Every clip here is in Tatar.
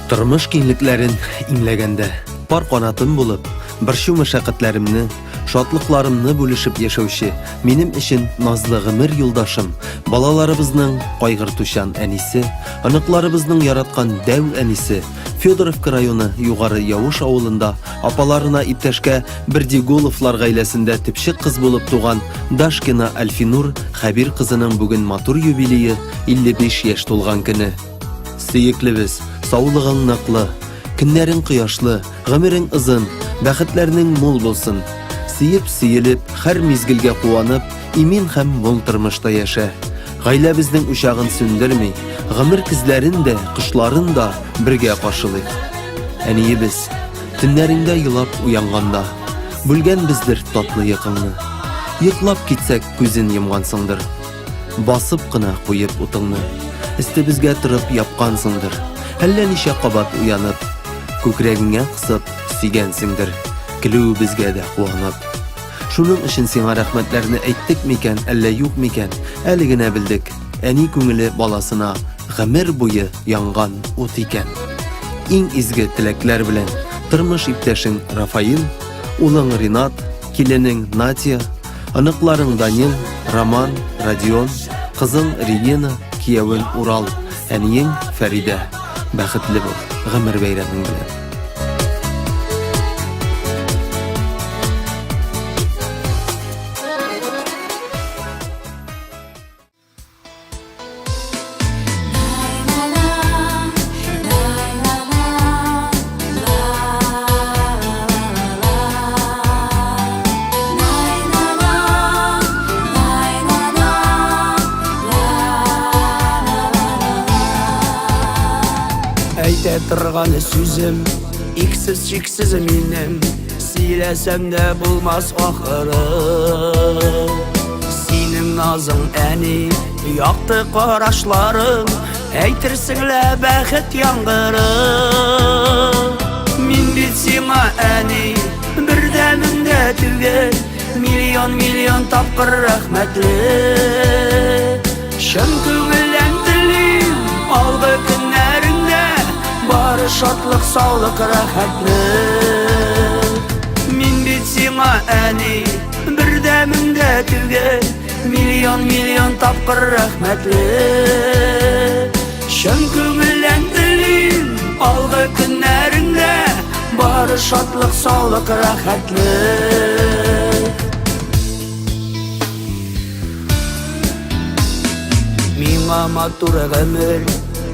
Тормыш киңлекләрен иңләгәндә, пар канатым булып, борчу-мәшәкатьләремне, шатлыкларымны бүлешеп яшәүче, минем өчен назлы гомер юлдашым, балаларыбызның кайгыртучан әнисе, оныкларыбызның яраткан дәү әнисе, Федоровка районы Югары Явыш авылында апаларына иптәшкә Бердигуловлар гаиләсендә төпчек кыз булып туган Дашкина Альфинур Хәбир кызының бүген матур юбилее 55 яшь тулган көне. Сөеклебез, саулыгың ныклы, көннәрең кояшлы, гомерең озын, бәхетләрнең мул булсын. Сөеп, сөелеп, һәр мизгелгә куанып, имин һәм мул тормышта яшә. Гаиләбезнең учагын сүндерми, гомер көзләрен дә, кышларын да бергә каршылыйк. Әниебез, төннәреңдә елап уянганда, бүлгәнбездер татлы йокыңны. Йоклап китсәк, күзен йомгансыңдыр. Басып кына куеп утыңны, өстебезгә торып япкансыңдыр. Әллә ничә кабат уянып, күкрәгеңә кысып сөйгәнсеңдер, көлүебезгә дә куанып. Шуның өчен сиңа рәхмәтләрне әйттек микән, әллә юк микән, әле генә белдек. Әни күңеле баласына гомер буе янган ут икән. Иң изге теләкләр белән тормыш иптәшең Рафаил, улың Ринат, киленең Натия, Оныкларың Данил, Роман, Родион, кызың Регина, киявең Урал, әниең Фәридә. Бәхетле бул, гомер бәйрәмең белән. Әйтә торган сүзем иксез-чиксез минем, сөйләсәм дә булмас ахыры. Синең назың, әни, якты карашларың, әйтерсең лә бәхет яңгыры. Мин бит сиңа, әни, бердәмем дә түгел, миллион-миллион тапкыр рәхмәтле. Чын күңелдән телим, алгы көннәреңдә бары шатлык, саулык, рәхәтлек. Мин бит сиңа, әни, бердәмем дә түгел, миллион-миллион тапкыр рәхмәтле. Чын күңелдән телим, алгы көннәреңдә бары шатлык, саулык, рәхәтлек. Миңа матур гомер,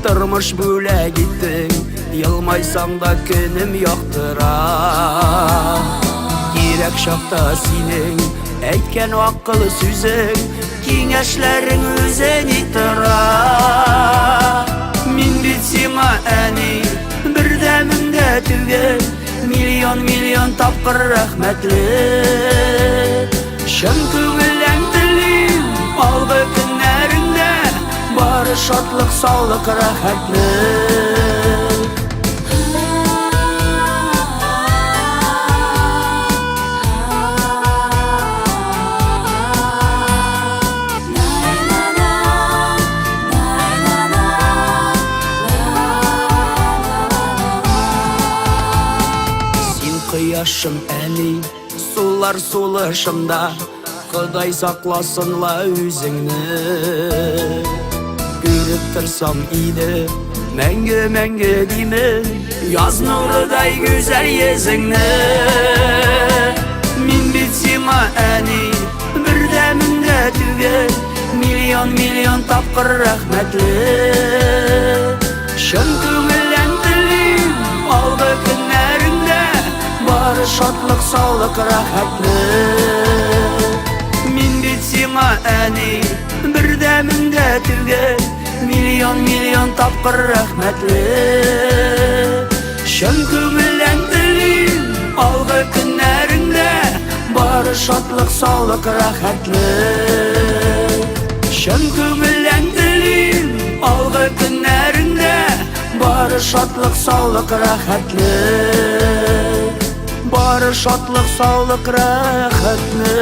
тормыш бүләк иттең, елмайсаң да көнем яктыра. Кирәк чакта синең әйткән акыл сүзең, киңәшләрең үзе ни тора. Мин бит сиңа, әни, бердәмем дә түгел, миллион-миллион тапкыр рәхмәтле. Чын күңелдән телим, алгы көннәреңдә бары шатлык, саулык, рәхәтлек. Син кояшым, әни, Сулар сулышымда, Ходай сакласын ла үзеңне. Күреп торсам иде, мәңге мәңге димен, яз нурыдай гүзәл йөзеңне. Мин бит сиңа, әни, бердәмем дә түгел, миллион-миллион тапкыр рәхмәтле. Чын күңелдән телим, алгы көннәреңдә бары шатлык, саулык, рәхәтлек. Мин бит сиңа, әни, бердәмем дә түгел, миллион-миллион тапкыр рәхмәтле. Чын күңелдән телим, алгы көннәреңдә бары шатлык, саулык, рәхәтлек. Чын күңелдән телим, алгы көннәреңдә бары шатлык, саулык, рәхәтлек. Бары шатлык, саулык, рәхәтлек.